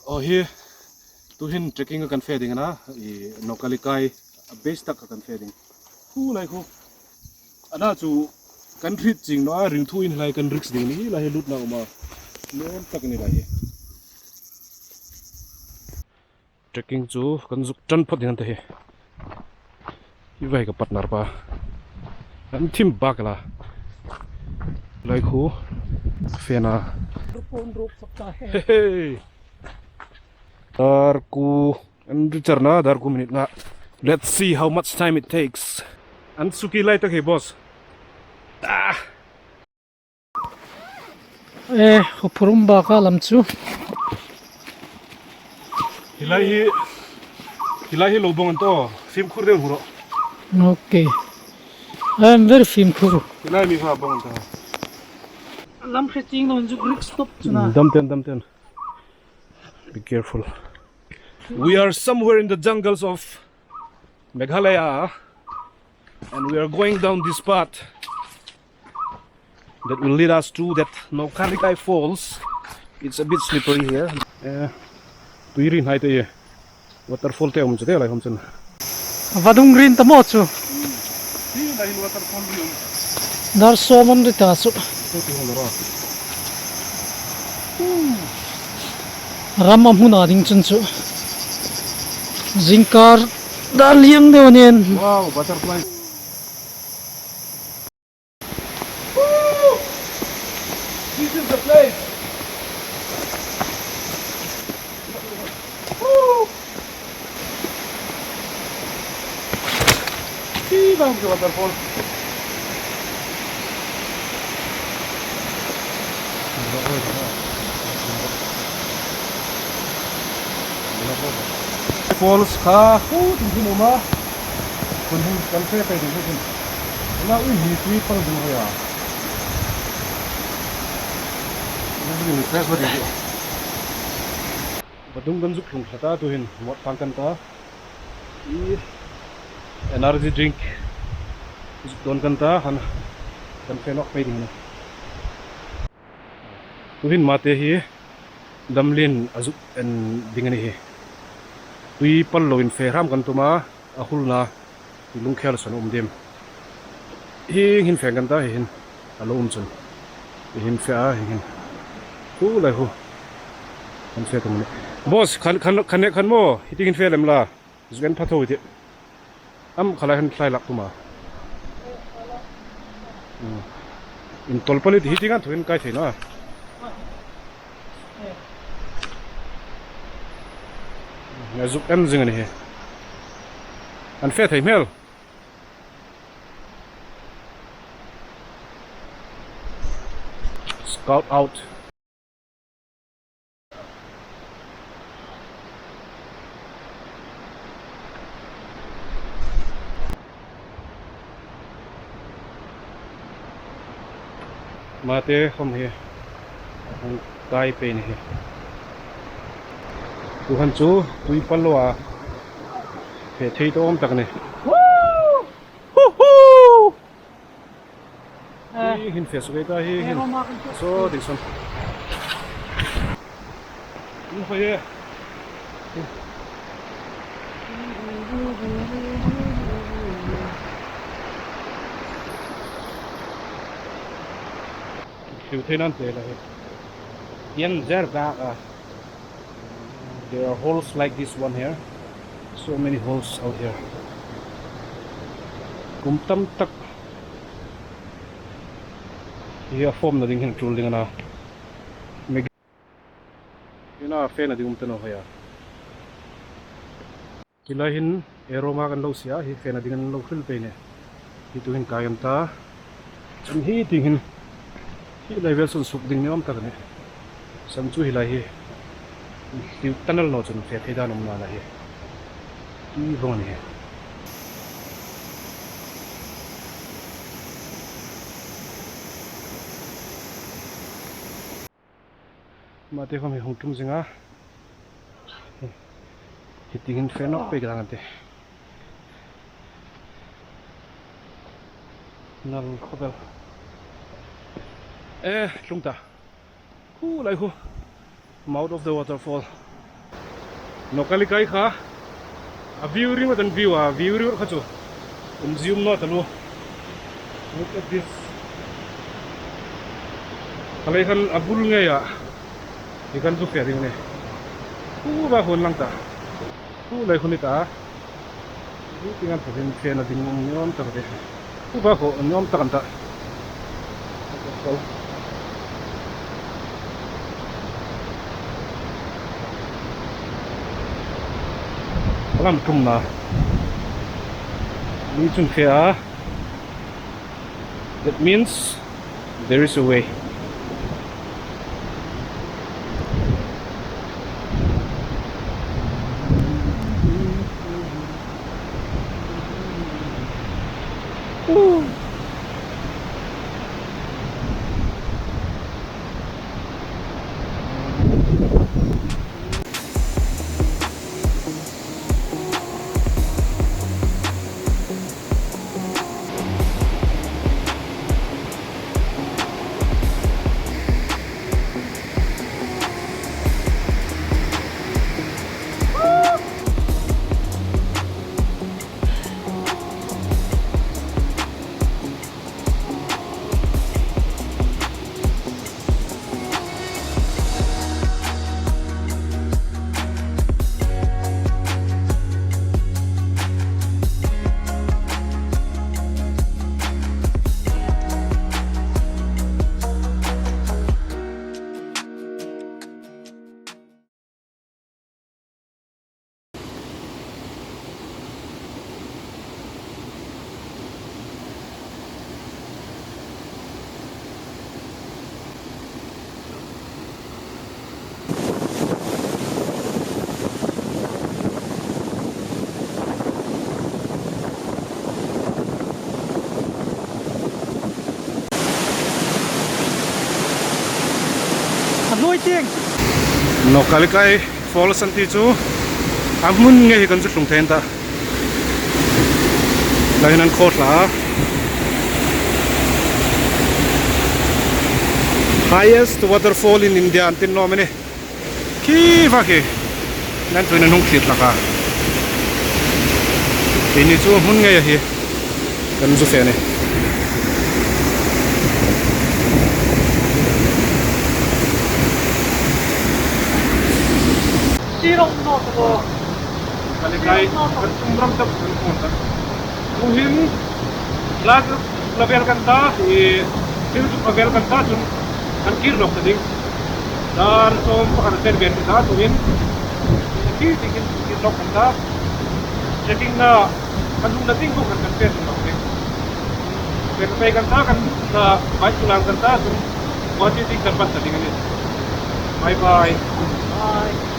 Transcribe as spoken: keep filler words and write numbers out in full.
Aw hi, tuhin trekking-a kan fe ding a na, i Nohkalikai base tak-a kan fe ding. Khu lai khu. A na chu kan hriet chieng naw a, ringthuin hi lai kan risk ding a ni, lai hi lutna a um a. Nuom tak a ni lai hi. Trekking chu kan zuk ṭan phawt ding a ni ta hi. Hi vai ka partner pa. An thim bak la. Lai khu. Fena. He, he. Dar kuo. An ri char na, dar kuo minute nga. Let's see how much time it takes. An suki lai tak hi, boss. Ah. Eh, khaw phur um bak a lam chu. Hi lai hi, hi lai hi lo bawng an ta, fimkhur deu hmu rawh. Okay. I am very fimkhur. Hi lai mi kha bawng an ta. Lam hre chieng naw, zuk risk stop chu na. Dam ten, dam ten. Be careful. We are somewhere in the jungles of Meghalaya, and we are going down this path that will lead us to that Nohkalikai Falls. It's a bit slippery here. Eh, tui ri hnai te, waterfall te um chu te lai hom chun. Vadung rin ta maw chu. Hi lai hin waterfall ri um. Dar sawm an ri ta chu. Chu ti hon ro. Ram a hmuna ding chun chu. Zingkar dar liang deu nen. Wow, butterfly. This is the place. Hi vang chu waterfall. Falls kha, khu tin hin um a. Khun hin kan fe pei ding hin. Na u hi tui pal ding hoia. This is really fresh water. Vadung kan zuk tlung tlat a, tuhin mot pang kan ta. I energy drink zuk don kan ta, han kan fe nawk pei ding a nih. Tuhin Mate hi damlien a zuk en ding a ni hi. Tui pal loin fe hram kan tum a, a hulna lungkhel san um dim. Hi hin fe kan ta, hi hin a lo um chun. Hi hin fe a, hi hin. Khu lai khu. Kan fe tum a nih. Boss, khan, khan, khan, khan maw, hi ti hin fe lem la. Zuk en pha tho i tih. Am kha lai han thlai lak tum a. Hmm. In tol pali hi ti kan thu in kai thei naw a. Nga zuk en zing a ni hi. An fe thei hmel. Scout out. Mate khom hi hung kai pei ni hi. Tu khan chu tui pal lo a, fe thei tawm tak ni. Woo! Hoo hoo! Eh. Hi hin fe suok ei ta hi hin. Eh, mama kan fe. So, this one. Hin fe ye. Hriet thei nan te la hi. Yan zer ba a. There are holes like this one here. So many holes out here. Kum tam tak hi a fawmna ding hin tul ding a na. Hi na fena ding um ta naw hoi a. Hi lai hin arrow mark an lo sie a, hi fena ding an lo hril pei ni. Hi tu hin kai an ta. Chun hi ti hin, hi lai vel sun suk ding ni awm tak a nih. San chu hi lai hi. Hliu tunnel naw chun fe thei dan um naw a hi. Hi vawng a ni hi. Mate khom hi hung tum zing a. Hi ti hin fe nawk pei ka dang an tih. Nal khawvel. Eh, tlung ta. Khu lai khu. Mouth of the waterfall. Nohkalikai kha a view ringawt an view a, view ringawt kha chu um zie um naw ta lo. Look at this. Kha lei khan a bul ngeia hi kan zu fe ding a nih. Khu va hun lang ta. Khu lei hun ni ta. Hi tieng an fe ding, fena ding um ni awm tak a tih. Khu va khu ni awm tak an ta. A lam tumna. Ni chun fe a. That means there is a way. A hnuoi tieng. Nohkalikai Falls an ti chu a hmun ngei hi kan zu tlung thei an ta. Lai hin an khaw thla a. Highest waterfall in India an ti naw am a ni. Khi va khi. Nan tuin an hung thlir hlak a. Keini chu hmun ngei a hi kan zu fe a nih. Tirok no to. Kalikai, kan tum ram tak kan phone tak. Tuhin, lak Level kan ta, i, thil chu level kan ta chun kan kir nawk ta ding. Dar sawm pakhat a sen vel ta tuhin. Kir dingin kir nawk kan ta. Trekking-na kan hung na ding bawk kan kan pen nawk ding. Pen pei kan ta kan na vai chu lang kan ta chun. Guwahati ding kan pan ta ding a nih. Bye bye. Bye.